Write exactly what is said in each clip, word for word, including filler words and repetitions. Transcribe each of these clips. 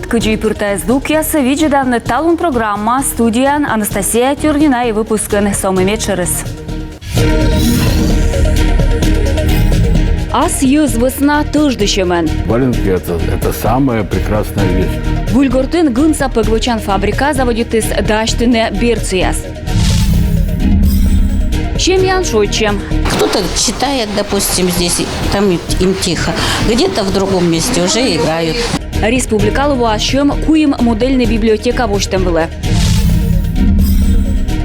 Кыдзи пыр тайӧ здукъясӧ, видзӧданныд «Талун» программа, студияын Анастасия Тюрнина. И выпускын сӧмын медшӧрыс. Ас йӧз вӧсна тӧждысьӧмӧн. Валенки — это, это самая прекрасная вещь. Выльгортын гын сапӧг вӧчан фабрика заводитіс дасьтыны берцыяс. Семьяын шойччӧм. Кто-то читает, допустим, здесь, и там им тихо. Где-то в другом месте уже играют. Республикалы воас сьӧм куим модельнӧй библиотека восьтӧм вылӧ.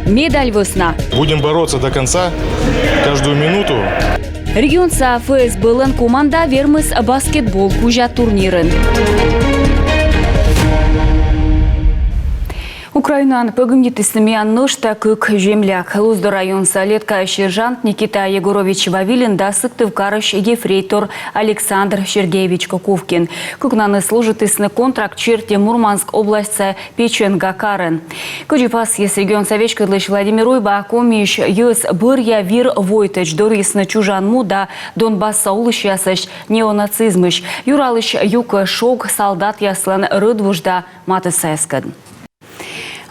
Медаль вӧсна. Будем бороться до конца, каждую минуту. Регионса ФСБ-лӧн команда вермис баскетбол кузя турнирын. Украинаын пӧгибнитісны миян нӧшта кык земляк: Луздор районса Леткаысь сержант Никита Егорович Вавилин да Сыктывкарысь ефрейтор Александр Сергеевич Коковкин. Кыкнанныс служитісны контракт серти Мурманск обласьтса Печенга карын. Кыдзи пасйис регионса веськӧдлысь Владимир Уйба, Комиысь йӧз бӧръя вир войтӧдз дорйисны чужан му да Донбасса олысьясӧс неонацизмысь. Юралысь юкӧ шог салдатъяслӧн рӧдвуж да матыссаяскӧд.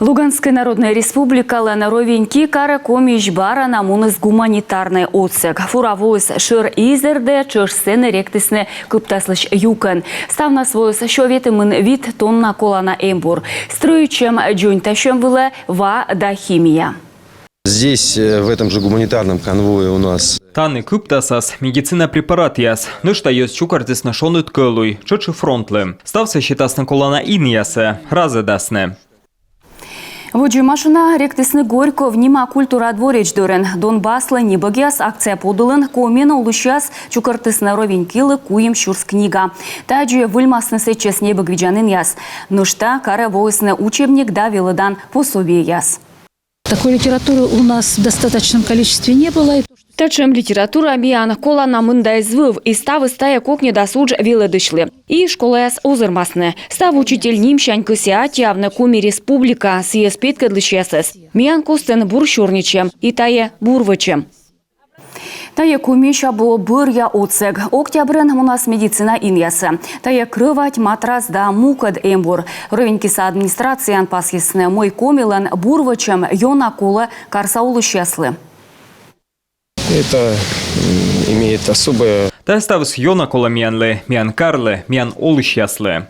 Луганскӧй Народнӧй Республикалӧн Ровеньки карӧ Комиысь бара на муніс гуманитарнӧй отсӧг. Фура воис шӧр изэрдӧ, тшӧтш сэні ректісны кыптаслысь юкӧн. Ставнас воис сё ветымын вит тонна колана эмбур. Стрӧитчӧм, дзоньтасьӧм вылӧ ва да химия. Здесь, э, в этом же гуманитарном конвое у нас... Тані кыптасас медицина препаратъяс. Нӧшта йӧз чукӧртісны шоныд кӧлуй, тшӧтш и фронтлы. Ставсӧ сетасны колана инъясӧ, разӧдасны. Водзӧ машина ректісны Горьков нима культура дворец дорын. «Донбасслы небӧгъяс» акция подулын Комиын олысьяс чукӧртісны Ровенькилы куим сюрс книга. Тадзи выльмасны сэтчӧс небӧг видзанінъяс. Нӧшта карӧ воисны учебник да велӧдан пособиеяс. Такой литературы у нас в достаточном количестве не было. Татшӧм литература миян колана мында эз вӧв, и ставыс тайӧ кокньӧдас удж велӧдысьлы. И школаяс озырмасны. Став учитель нимсянь кӧсйӧ аттьӧавны Коми Республика, сійӧс петкӧдлысьясӧс. Миян костын бур сёрнитчӧм, и тайӧ бур вӧчӧм. Тайӧ Комиысь абу бӧръя отсӧг. Октябрын мунас медицина инъясӧ. Тайӧ крӧвать, матрас да мукӧд эмбур. Ровенькиса администрацияын пасйисны, мый Комилӧн бур вӧчӧм ёна колӧ карса олысьяслы. Это, м, имеет особое... Тайӧ ставыс ёна колӧ миянлы, миян карлы, миян олысьяслы.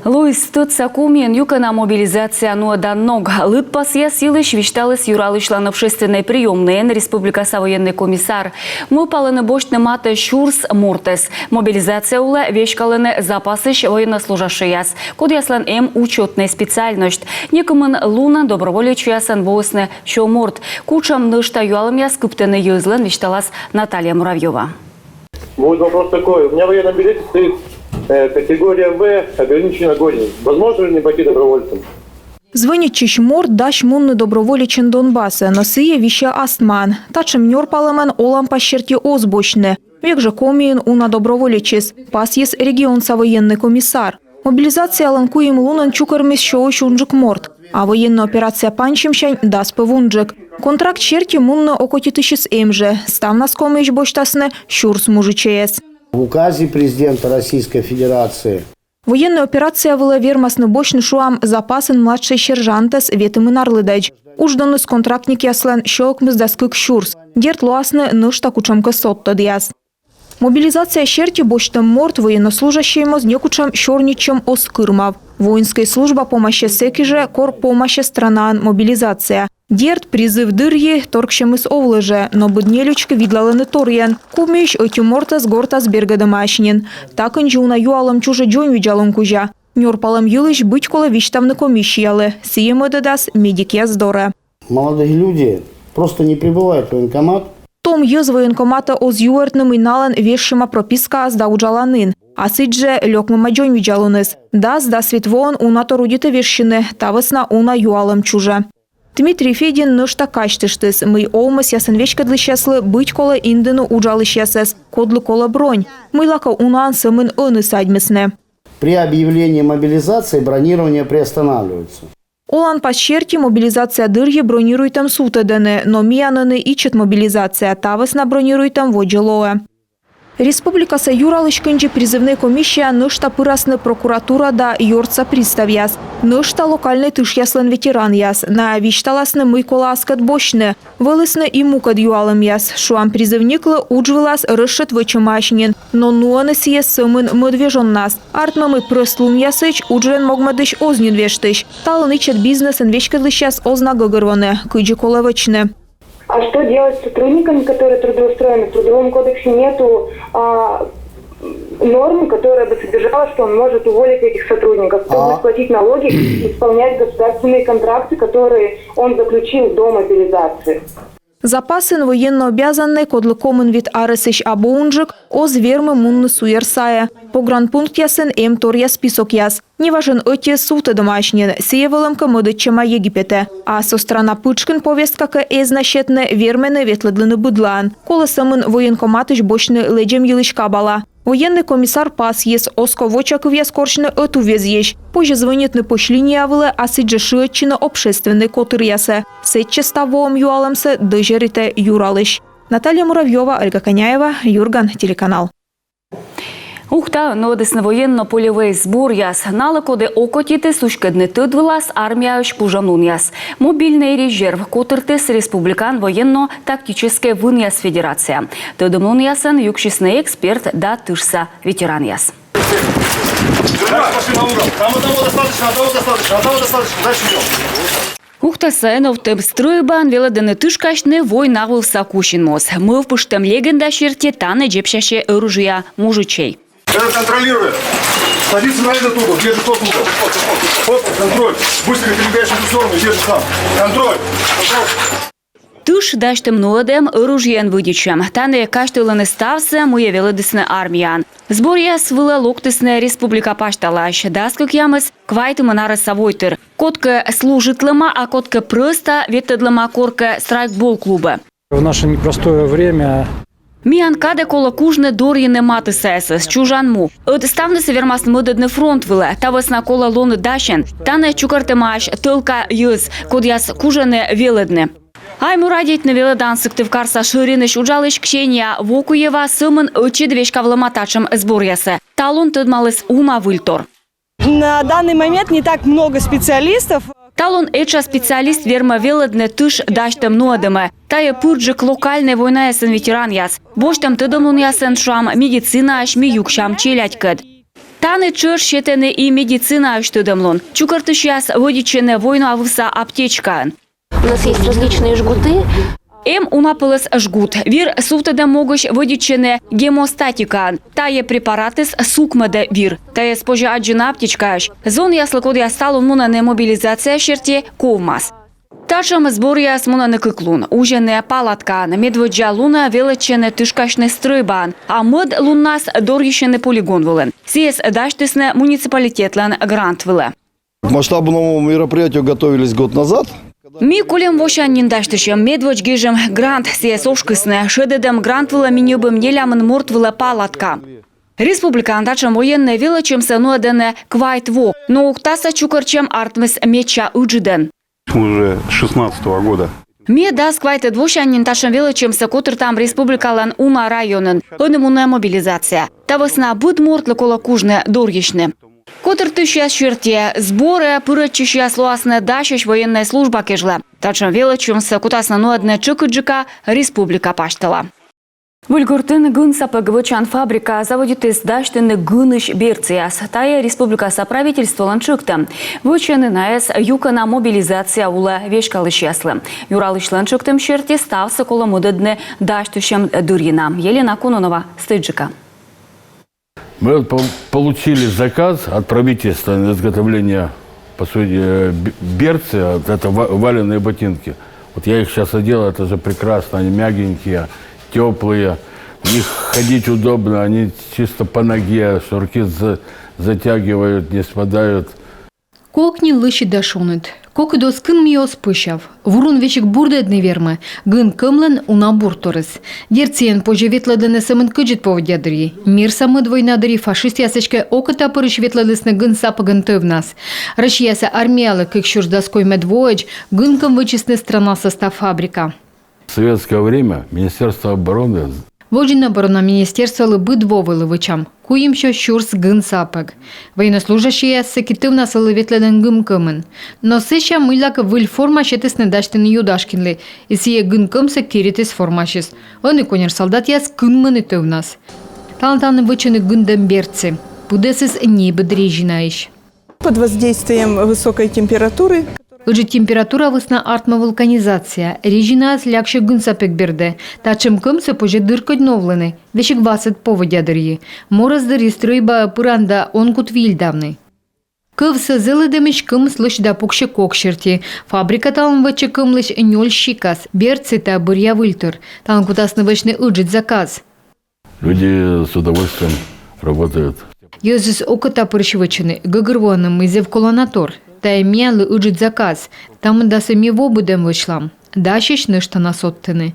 Лоис тӧдса Комиын юкӧна мобилизация нуӧдан ног. Лыдпасъяс йылысь висьталіс Юралысьлӧн общественнӧй приёмнӧйын республикаса военнӧй комиссар. Мӧвпалӧны босьтны матӧ сюрс мортӧс. Мобилизация улӧ веськалӧны запасысь военнослужащӧйяс, кодъяслӧн эм учётнӧй специальность. Некымын лунӧн доброволечьясӧн воисны сё морт. Кутшӧм нӧшта юалӧмъяс кыптӧны йӧзлӧн, висьталас Наталья Муравьёва. Вот вопрос такой. У меня в военном билете стоит, э, категория В, ограниченно годен. Возможно ли мне пойти добровольцем? Звӧнитчысь морт дась мунны доброволечӧн Донбассӧ, но сійӧ висьӧ астмаӧн. Татшӧм нёрпалӧмӧн оланпас серти оз босьтны. Век жӧ Комиын уна доброволечыс, пасйис регионса военнӧй комиссар. Мобилизациялӧн куим лунӧн чукӧрмис сёысь унджык морт, а военнӧй операция пансьӧмсянь дас пӧв унджык. Контракт серти мунны окотитысьыс эм жӧ, ставнас Комиысь босьтасны сюрс мужичӧйӧс. В указе президента Российской Федерации... Военнӧй операция вылӧ вермасны босьтны, шуам, запасын младшӧй сержантӧс ветымын арлыдӧдз. Удждоныс контрактникъяслӧн сё ӧкмысдас кык сюрс. Дерт, лоасны нӧшта кутшӧмкӧ содтӧдъяс. Мобилизация серти босьтӧм морт военнослужащӧй моз некутшӧм сёрнитчӧм оз кырымав. Воинскӧй служба помасьӧ сэки жӧ, кор помасьӧ странаын мобилизация. Дерт, призыв дырйи торксьӧмыс овлӧ жӧ, но быд нелючки видлалӧны торйӧн. Комиысь ӧти мортӧс гортас бергӧдӧмаӧсь нин. Та кындзи уна юалӧм чужӧ дзоньвидзалун кузя. Нёрпалӧм йылысь быть колӧ висьтавны комиссиялы. Сійӧ мӧдӧдас медикъяс дорӧ. Молодые люди просто не прибывают в военкомат. Том йӧз военкоматӧ оз юӧртны, мый налӧн вежсьӧма пропискаыс да уджаланін. А сідзжӧ лёкмӧма дзоньвидзалуныс. Дас, дас вит воӧн уна тор удитӧ вежсьыны, та вӧсна уна юалӧм чужӧ. Дмитрий Федин нӧшта казьтыштіс, мый овмӧсъясӧн веськӧдлысьяслы быть колӧ индыны уджалысьясӧс, кодлы колӧ бронь. Мыйлакӧ унаӧн сӧмын ӧні садьмисны. При объявлении мобилизации бронирование приостанавливается. Оланпас серти мобилизация дырйи бронируйтӧм сувтӧдӧны, но миян ӧні ичӧт мобилизация, та вӧсна бронируйтӧм водзӧ лоӧ. Республикаса Юралысь кындзи призывнӧй комиссияӧ нӧшта пырасны прокуратура да ёрдса приставъяс, нӧшта локальнӧй тышъяслӧн ветеранъяс. Найӧ висьталасны, мый колӧ аскӧд босьтны. Вӧлісны и мукӧд юалӧмъяс. Шуам, призывниклы удж вылас рӧсчӧт вӧчӧмаӧсь нин, но нуӧны сійӧс сӧмын мӧд вежоннас. Артмӧ, мый прӧст лунъясӧдз уджӧн могмӧдысь оз нин вештысь. Талун ичӧт бизнесӧн веськӧдлысьяс оз на гӧгӧрвоны, кыдзи колӧ вӧчны. А что делать с сотрудниками, которые трудоустроены? В Трудовом кодексе нету а, нормы, которая бы содержала, что он может уволить этих сотрудников. Кто А. будет платить налоги и исполнять государственные контракты, которые он заключил до мобилизации? Запасын военнообязаннӧй, кодлы комын вит арӧсысь абу унджык, оз вермы мунны суйӧр сайӧ. Погранпунктъясын эм торъя списокъяс. Неважӧн ӧтиӧс сувтӧдӧмаӧсь нин, сійӧ, вӧлӧмкӧ, мӧдӧдчӧма Египетӧ. А со страна пытшкын повестка кӧ эз на сетны, вермӧны ветлӧдлыны быдлаын. Колӧ сӧмын военкоматысь босьтны лэдзӧм йылысь кабала. Военнӧй комиссар пасйис, оз ков воча кывъяс корсьны ӧтуввезйысь. Позьӧ звӧнитны пӧсь линия вылӧ, а сідзжӧ шыӧдчыны общественнӧй котыръясӧ. Сэтчӧ став воӧм юалӧмсӧ дӧзьӧритӧ Юралысь. Наталья Муравьёва, Ольга Коняева, Юрган телеканал. Ухтаын нуӧдісны военно-полевӧй сборъяс. Налы, коді окотитіс уськӧдны тӧд вылас армияысь кужанлунъяс. Мобильнӧй резерв котыртіс республикаын военно-тактическӧй вынъяс федерация. Тӧдӧмлунъясӧн юксисны эксперт да тышса ветеранъяс. Дальше пошли на угол. Там одного достаточно, одного достаточно, одного достаточно. Дальше идём. Ухтаса эновтӧм стрӧйбаын велӧдӧны тышкасьны война вывса кусин моз. Мӧвпыштӧм легенда серти, тані дзебсясьӧ оружиеа мужичӧй. Это контролирует. Садиться на этот угол, где же тот угол. Оп, контроль. Быстро перебегаешь в эту сторону, держишь там. Контроль. Контроль. Тыш дасьтӧм-нуӧдӧм, оружиеӧн вӧдитчӧм. Тані казьтылӧны ставсӧ, мыйӧ велӧдісны армияын. Сборъяс вылӧ локтісны республика пасьталаысь дас кӧкъямыс — квайтымын арӧса войтыр. Кодкӧ служитлӧма, а кодкӧ прӧста ветлӧдлӧма коркӧ страйкбол клубӧ. В наше непростое время Миян кадӧ колӧ кужны дорйыны матыссаясӧс, чужан му. Ӧд ставнысӧ вермасны мӧдӧдны фронт вылӧ, та вӧсна колӧ лоны дасьӧн. Тані чукӧртӧмаӧсь тӧлка йӧз, кодъяс кужӧны велӧдны. Айму радейтны велӧдан Сыктывкарса шӧринысь уджалысь Ксения Вокуева сӧмын ӧтчыд веськавлӧма татшӧм сборъясӧ. Талун тӧдмаліс уна выльтор. На данный момент не так много специалистов. Талун этша специалист вермӧ велӧдны тыш дасьтӧм-нуӧдӧмӧ. Тайӧ пырджык локальнӧй войнаясын ветеранъяс. Босьтӧм тӧдӧмлунъясӧн, шуам, медицинаысь ми юксям челядькӧд. Тані тшӧтш сетӧны и медицинаысь тӧдӧмлун. Чукӧртысьяс вӧдитчӧны война вывса аптечкаӧн. У нас есть различные жгуты. Эм уна пӧлӧс жгут. Вир сувтӧдӧм могысь вӧдитчӧны гемостатикаӧн. Тайӧ препаратыс сукмӧдӧ вир. Тайӧс позьӧ аддзыны аптечкаысь. Зонъяслы, кодъяс талун мунӧны мобилизация серти, ковмас. Татшӧм сборъяс мунӧны кык лун. Узьӧны палаткаын. Медводдза лунӧ велӧдчӧны тышкасьны стрӧйбаын, а мӧд луннас дорйысьӧны полигон вылын. Сійӧс дасьтісны муниципалитетлӧн грант вылӧ. К масштабному мероприятию готовились год назад. Ми кольӧм восянь нин дасьтысим, медводз гижим грант, сійӧс ошкисны. Шедӧдӧм грант вылӧ ми ньӧбим нелямын морт вылӧ палатка. Республикаын татшӧм военнӧй велӧдчӧмсӧ нуӧдӧны квайт во, но Ухтаса чукӧртчӧм артмис медся ыджыдӧн. Мы уже с шестнадцатого года. Ми дас квайтӧд восянь нин татшӧм велӧдчӧмсӧ котыртам республикалӧн уна районын. Ӧні мунӧ мобилизация. Та вӧсна быд мортлы колӧ кужны дорйысьны. Котыртысьяс серти, сборӧ пырӧдчысьяс лоасны дасьӧсь военнӧй служба кежлӧ. Татшӧм велӧдчӧмсӧ кутасны нуӧдны тшӧкыдджыка республика пасьтала. Выльгортын гын сапӧг вӧчан фабрика заводитіс дасьтыны гынысь берцъяс. Тайӧ республикаса правительстволӧн тшӧктӧм. Вӧчӧны найӧс юкӧна мобилизация улӧ веськалысьяслы. Юралысьлӧн тшӧктӧм серти ставсӧ колӧ мӧдӧдны дасьтысьӧм дырйи на. Елена Кононова, стӧчджыка. Мы вот по- получили заказ от правительства на изготовление, по сути, э, б- берцы, вот это ва- валеные ботинки. Вот я их сейчас одел, это же прекрасно, они мягенькие, теплые, в них ходить удобно, они чисто по ноге, шнурки за- затягивают, не спадают. Кокньыд лӧсьыд да шоныд. Кокыд оз кынмы и оз пӧсяв. Вурун весиг бурдӧдны вермӧ. Гын кӧмлӧн уна бур торйыс. Дерт, сійӧн позьӧ ветлӧдлыны сӧмын кӧдзыд поводдя дырйи. Мирса мӧд война дырйи фашистъяс эськӧ окота пырысь ветлӧдлісны гын сапӧгӧн тӧвнас. Россияса армиялы кык сюрс дас коймӧд воӧдз гын кӧм вӧчисны странаса став фабрика. В советское время Министерство обороны Водзын оборона министерстволы быд во вылӧ вӧчам. Куимсё сюрс гын сапӧг. Военнослужащӧйяс сэки тӧвнас вӧлі ветлӧны гымкӧмын. Но сэсся мыйлакӧ выль форма сетісны дасьтыны Юдашкинлы, и сійӧ гымкӧмсӧ киритіс формасьыс. Ӧні коньӧр салдатъяс кынмӧны тӧвнас. Талун тані вӧчӧны гындӧм берцы. Пыдӧсыс небыд резинаысь. Под воздействием высокой температуры. Ыджыд температура вӧсна артмӧ вулканизация. Резинаыс ляксьӧ гын сапӧг бердӧ. Татшӧм кӧмсӧ позьӧ дыркодь новлыны. Весиг васӧд поводдя дырйи. Морӧс дырйи стрӧйбаӧ пыран да он кут вильдавны. Кӧвсӧ зэлӧдӧмысь кӧмыс лӧсьыда пуксьӧ кок серти. Фабрика талун вӧчӧ кӧмлысь нёль сикас. Берцы — тайӧ бӧръя выльтор. Талун кутасны вӧчны ыджыд заказ. Люди с удовольствием работают. Йӧзыс окотапырысь вӧчӧны, гӧгӧрвоӧны, мый зэв колана тор. Тайӧ миянлы ыджыд заказ. Та мындасӧ ми во быдӧн вӧчлам. Дасьӧсь нӧшта на содтыны.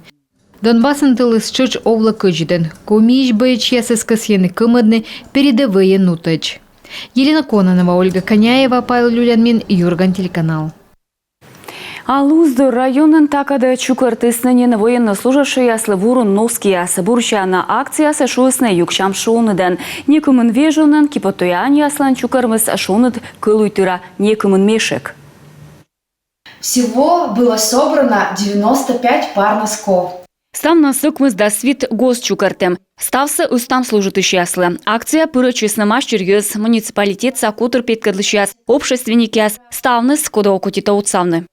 Донбассын тӧлыс тшӧтш овлӧ кӧдзыдӧн. Комиысь боечьясӧс кӧсйӧны кӧмӧдны передӧвӧйӧ нутӧдз. Елена Кононова, Ольга Коняева, Павел Люлянмин, «Юрган» телеканал. А Луздор районын та кадӧ чукӧртісны нин военнослужащӧйяслы вурун носкияс. Бурсяна акциясӧ шуисны юксям шоныдӧн. Некымын вежонӧн киподтуяньяслӧн чукӧрмис шоныд кӧлуйтыра некымын мешӧк. Всего было собрано девяносто пять пар носков. Ставнас ӧкмысдас вит гос чукӧртӧм. Ставсӧ ыстам служитысьяслы. Акцияӧ пырӧдчисны мастер йӧз, муниципалитетса котыр петкӧдлысьяс, общественникъяс, ставныс, коді окотитӧ отсавны.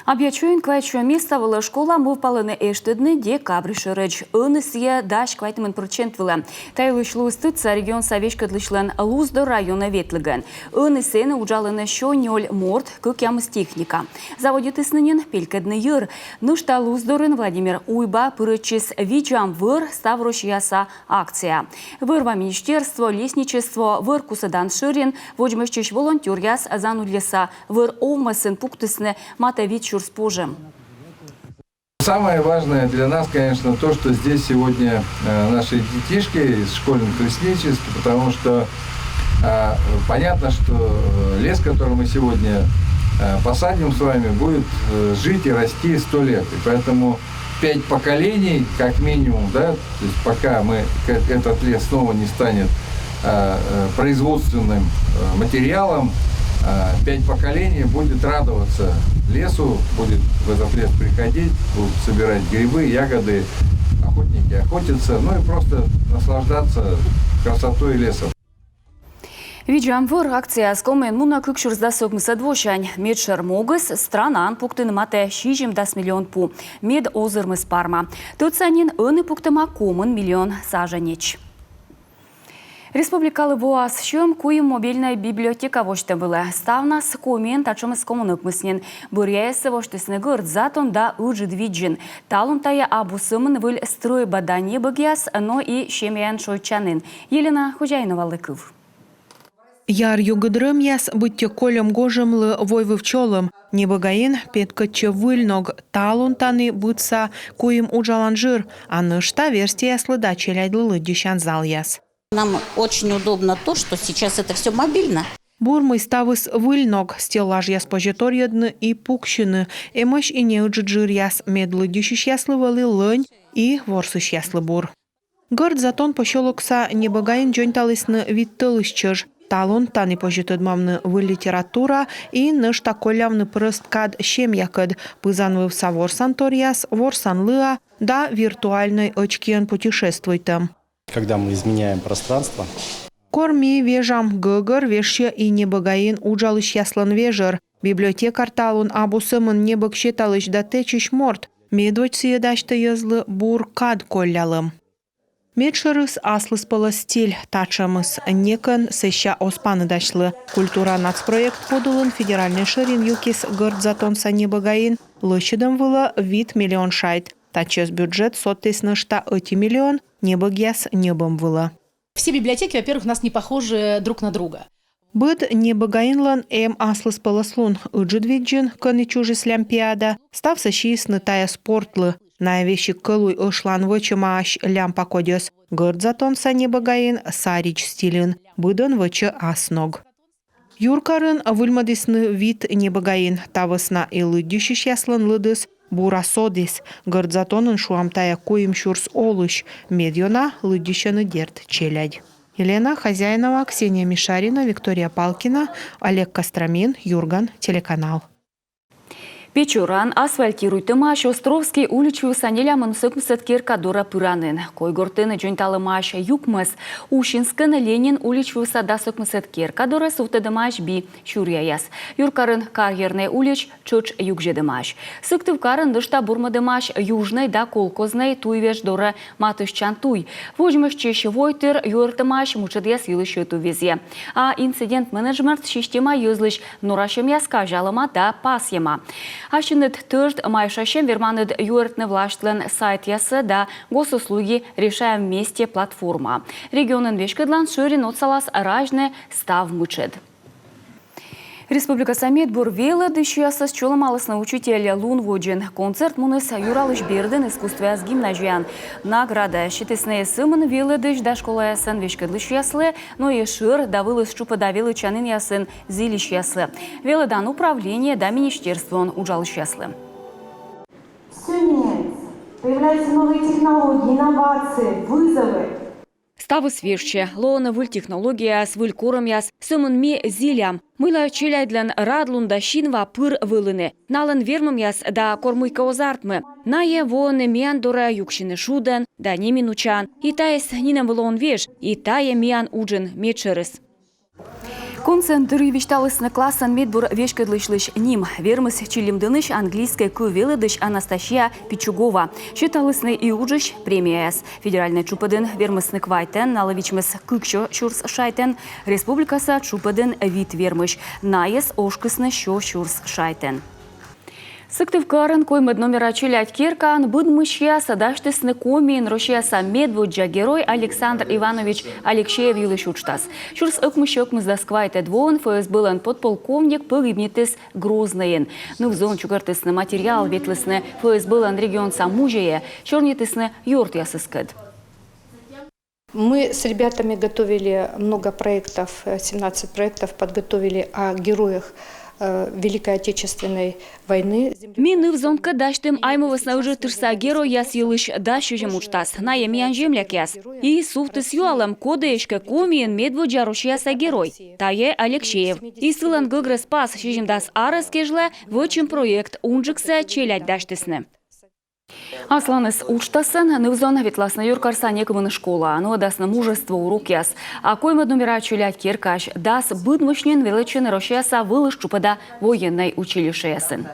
Абъячойын квайтсё места вылӧ школа мӧвпалӧны эштӧдны декабрь шӧрӧдз. Ӧні сійӧ дась квайтымын прӧчент вылӧ. Та йылысь лоис тӧдса регионса веськӧдлысьлӧн Луздор районӧ ветлігӧн. Ӧні сэні уджалӧны сё нёль морт, кӧкъямыс техника. Заводитісны нин пелькӧдны йӧр. Нӧшта Луздорын Владимир Уйба пырӧдчис «Видзам вӧр» ставроссияса акцияӧ. Вӧр-ва министерство, лесничество, вӧр кусӧдан шӧрин водзмӧстчысь волонтёръяс Занульяса вӧр овмӧсын пуктісны матӧ вит сюрс пожӧм. Самое важное для нас, конечно, то, что здесь сегодня э, наши детишки из школьных лесничеств, потому что э, понятно, что э, лес, который мы сегодня э, посадим с вами, будет э, жить и расти сто лет. И поэтому пять поколений, как минимум, да, то есть пока мы, к- этот лес снова не станет э, э, производственным э, материалом, э, пять поколений будет радоваться лесу, будет в этот лес приходить, будут собирать грибы, ягоды, охотники охотятся, ну и просто наслаждаться красотой леса. «Видзам вӧр» акцияыс Комиын мунӧ кык сюрс дас ӧкмысӧд восянь. Медшӧр могыс — странаын пуктыны матӧ сизимдас миллион пу. Мед озырмис парма. Тӧдса нин, ӧні пуктӧма комын миллион саженеч. Республикалы воас сьӧм куим мобильнӧй библиотека восьтӧм вылӧ. Ставнас Комиын татшӧмыс комын ӧкмыс нин. Бӧръяяссӧ восьтісны Гӧрд Затон да Ыджыдвидзын. Талун тайӧ абу сӧмын выль стрӧйба да небӧгъяс, но и семьяӧн шойччанін. Елена Хозяиновалы кыв. Яръюгыд рӧмъяс быттьӧ кольӧм гожӧмлы войвыв чолӧм. Небӧгаын петкӧдчӧ выль ног. Талун тані быдса куим уджалан жыр, а нӧшта верстьӧяслы да челядьлы лыддьысян залъяс. Нам очень удобно то, что сейчас это все мобильно. Бур, мый ставыс выль ног, стеллажъяс позьӧ торйӧдны и пуксьыны, эмӧсь и неыджыд жыръяс, мед лыддьысьысьяслы вӧлі лӧнь и ворсысьяслы бур. Гӧрд Затон посёлокса небӧгаын дзоньталісны вит тӧлысь чӧж. Талун тані позьӧ тӧдмавны выль литература и нӧшта коллявны прӧст кад семьякӧд, пызанвывса ворсанторъяс, ворсан лыа да виртуальнӧй ӧчкиӧн путешествуйтӧм. Когда мы изменяем пространство, кор ми вежам гӧгӧр, вежсьӧ и небӧгаын уджалысьяслӧн вежӧр. Библиотекарь талун абу сӧмын небӧг сеталысь да тэчысь морт, медводз сійӧ дасьтӧ йӧзлы бур кад коллялӧм. Медшӧрыс — аслыспӧлӧс стиль, татшӧмыс некӧн сэсся оз паныдасьлы. «Культура» нацпроект подулын федеральнӧй шӧрин юкис Гӧрд Затонса небӧгаын лӧсьӧдӧм вылӧ вит миллион шайт. Татчӧс бюджет содтіс нӧшта ӧти миллион небӧгъяс ньӧбӧм вылӧ. Все библиотеки, во-первых, у нас не похожи друг на друга. Быд небӧгаынлӧн эм аслыспӧлӧслун. Ыджыдвидзын, кӧні чужис Лямпиада, ставсӧ сиисны тайӧ спортлы. Найӧ весиг кӧлуй ӧшлаын вӧчӧмаӧсь лямпа кодьӧс. Гӧрд Затонса небӧгаын саридз стильын. Быдӧн вӧчӧ ас ног. Юркарын выльмӧдісны вит небӧгаын. Та вӧсна и лыддьысьысьяслӧн лыдыс Бура содіс. Гӧрд затонын, шуам, тайӧ куим сюрс олысь. Медъёна лыддьысьӧны, дерт, челядь. Елена Хозяинова, Ксения Мишарина, Виктория Палкина, Олег Костромин, «Юрган» телеканал. Печораын асфальтируйтӧмаӧсь Островский улич вывса нелямын ӧкмысӧд керка дорӧ пыранін. Койгортын дзоньталӧмаӧсь юкмӧс. Усинскын Ленин улич вывса дас ӧкмысӧд керка дорӧ сувтӧдӧмаӧсь би сюръяяс. Юркарын Карьернӧй улич тшӧтш югзьӧдӧмаӧсь. Сыктывкарын нӧшта бурмӧдӧмаӧсь Южнӧй да Колхознӧй туйвеж дорӧ матыстчан туй. Водзмӧстчысь войтыр юӧртӧмаӧсь мытшӧдъяс йылысь ӧтуввезйӧ. А инцидент-менеджмент система йӧзлысь норасьӧмъяс казялӧма да пасйӧма. Ассьыныд тӧжд майшасьӧм верманныд юӧртны властьлӧн сайтъясӧ да «Госуслуги. Решаем вместе» платформаӧ. Регионӧн веськӧдлан шӧрин отсалас разьны став мытшӧд. Республикаса медбур велӧдысьясӧс чолӧмалісны Учитель лун водзын. Концерт муніс Юралысь бердын искусствояс гимназияын. Наградаяс сетісны сӧмын велӧдысь да школаясӧн веськӧдлысьяслы, но и шӧр да вылыс тшупӧда велӧдчанінъясын зільысьяслы, велӧдан управление да министерствоын уджалысьяслы. Всё меняется. Появляются новые технологии, инновации, вызовы. Ставыс вежсьӧ, лоӧны выль технологияяс, выль корӧмъяс, сӧмын ми зілям, мыйла челядьлӧн радлун да синва пыр вӧліны, налӧн вермӧмъяс да кор мыйкӧ оз артмы. Найӧ воӧны миян дорӧ юксьыны шудӧн да неминучаӧн. И тайӧс нинӧм вылӧ он веж, и тайӧ миян уджын медшӧрыс. Концерт дырйи висьталісны классӧн медбур веськӧдлысьлысь ним. Вермис Чилимдінысь английскӧй кыв велӧдысь Анастасия Пичугова. Сеталісны и уджысь премияяс. Федеральнӧй тшупӧдын вермисны квайтӧн, налы вичмис кыксё сюрс шайтӧн, республикаса тшупӧдын вит вермысь, найӧс ошкисны сё сюрс шайтӧн. Сыктывкарын коймӧд номера челядь керкаын быдмысьяс дасьтісны Комиын Россияса медводдза герой Александр Иванович Алексеев йылысь уджтас. Сюрс ӧкмыссё ӧкмысдас квайтӧд воын ФСБ-лӧн подполковник погибнитіс Грозныйын. Ныв-зон чукӧртісны материал, ветлісны ФСБ-лӧн регионса музейӧ, сёрнитісны ёртъясыскӧд. Мы с ребятами готовили много проектов, э, семнадцать проектов подготовили о героях, э, Великой Отечественной войны. Ми ныв-зонкӧд дасьтім Айму вӧсна Ыджыд тышса геройяс йылысь дас сизим уджтас. Найӧ миян землякъяс. И сувтіс юалӧм, коді эськӧ Комиын медводдза Россияса герой. Тайӧ Алексеев. И сылӧн гӧгрӧс пас: сизимдас арӧс кежлӧ вӧчим проект, унджыксӧ челядь дасьтісны. Асланыс уджтасӧн ныв-зон ветласны юркарса некымын школаӧ, нуӧдасны мужество урокъяс. А коймӧд номера челядь керкаысь дас быдмысь нин велӧдчӧны Россияса вылыс тшупӧда военнӧй училищеясын.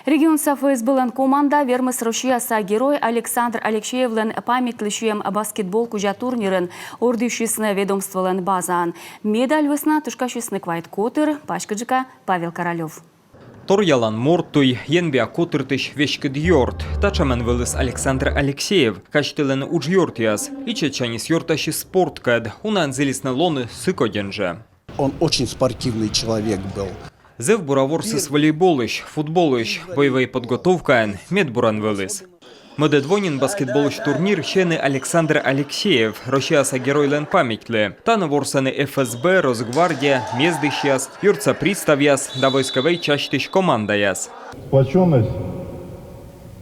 Регионса ФСБ-лӧн команда вермис Россияса герой Александр Алексеевлӧн паметьлы сиӧм баскетбол кузя турнирын. Ордйысисны ведомстволӧн базаын. Медаль вӧсна тышкасисны квайт котыр, паськыдджыка Павел Королёв. Торъялан морт туй, енбиа котыртысь веськыд ёрт. Татшӧмӧн вӧліс Александр Алексеев, казьтылӧны уджъёртъяс. Ичӧтсяньыс ёртасис спорткӧд, унаӧн зілисны лоны сы кодьӧн жӧ. Он очень спортивный человек был. Зэв бура ворсіс волейболысь, футболысь, боевӧй подготовкаӧн медбурӧн вӧліс. Мӧдӧд во нин баскетболысь турнир сиӧны Александр Алексеев Россияса геройлӧн паметьлы. Тані ворсӧны ФСБ, Росгвардия, мездысьяс, ёртса приставъяс да войсковӧй частьысь командаяс. Сплочённость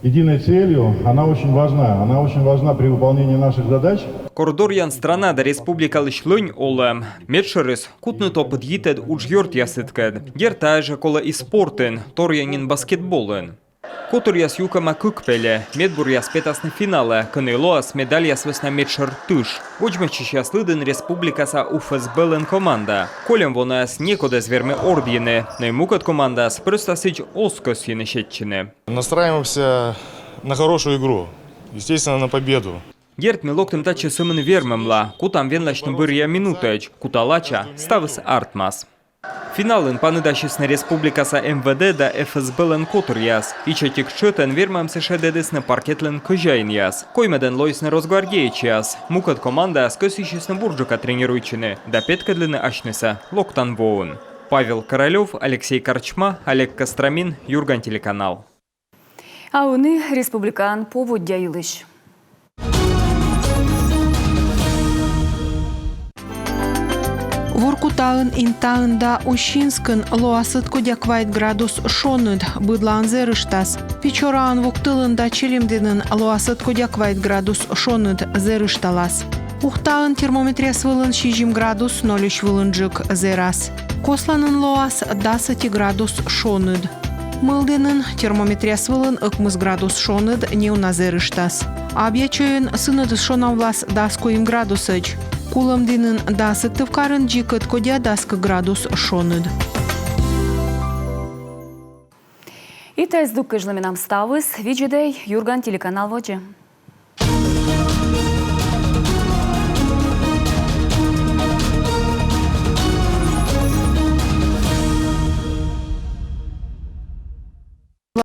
единой целью, она очень важна. Она очень важна при выполнении наших задач. Кор доръян страна да республикалысь лӧнь олӧм, медшӧрыс — кутны топыд йитӧд уджъёртъясыдкӧд. Дерт, тайӧ жӧ колӧ и спортын, торйӧн нин баскетболын. Котыръяс юкӧма кык пельӧ, медбуръяс петасны финалӧ, кӧні лоас медальяс вӧсна медшӧр тыш. Водзмӧстчысьяс лыдын республикаса УФСБ-лӧн команда. Кольӧм во найӧс некод эз вермы ордйыны, но и мукӧд командаыс прӧста сідз оз кӧсйыны сетчыны. Настраиваемся на хорошую игру, естественно, на победу. Дерт, ми локтім татчӧ сӧмын вермӧмла, кутам венласьны бӧръя минутӧдз, кута лача, ставыс артмас. Финалын паныдасисны республикаса МВД да ФСБ-лӧн котыръяс. Ичӧтик тшӧтӧн вермӧмсӧ шедӧдісны паркетлӧн кӧзяинъяс. Коймӧдӧн лоисны росгвардеецъяс. Мукӧд командаяс кӧсйысисны бурджыка тренируйтчыны да петкӧдлыны асьнысӧ локтан воын. Павел Королёв, Алексей Корчма, Олег Костромин, «Юрган» телеканал. А ӧні республикаын поводдя йылысь. Воркутаын, Интаын да Усинскын лоас ӧткодя-квайт градус шоныд, быдлаын зэрыштас. Печораын, Вуктылын да Чилимдінын лоас ӧткодя-квайт градус шоныд, зэрышталас. Ухтаын термометръяс вылын сизим градус, нольысь вылынджык зэрас. Косланын лоас дас ӧти градус шоныд. Мылдінын термометръяс вылын ӧкмыс градус шоныд, неуна зэрыштас. Абъячойын сынӧдыс шонавлас дас куим градусӧдз. Кулӧмдінын да Сыктывкарын дзик ӧткодя, дас кык градус шоныд. И тайӧ здук кежлӧ менам ставыс. Видзӧдӧй «Юрган» телеканал водзӧ.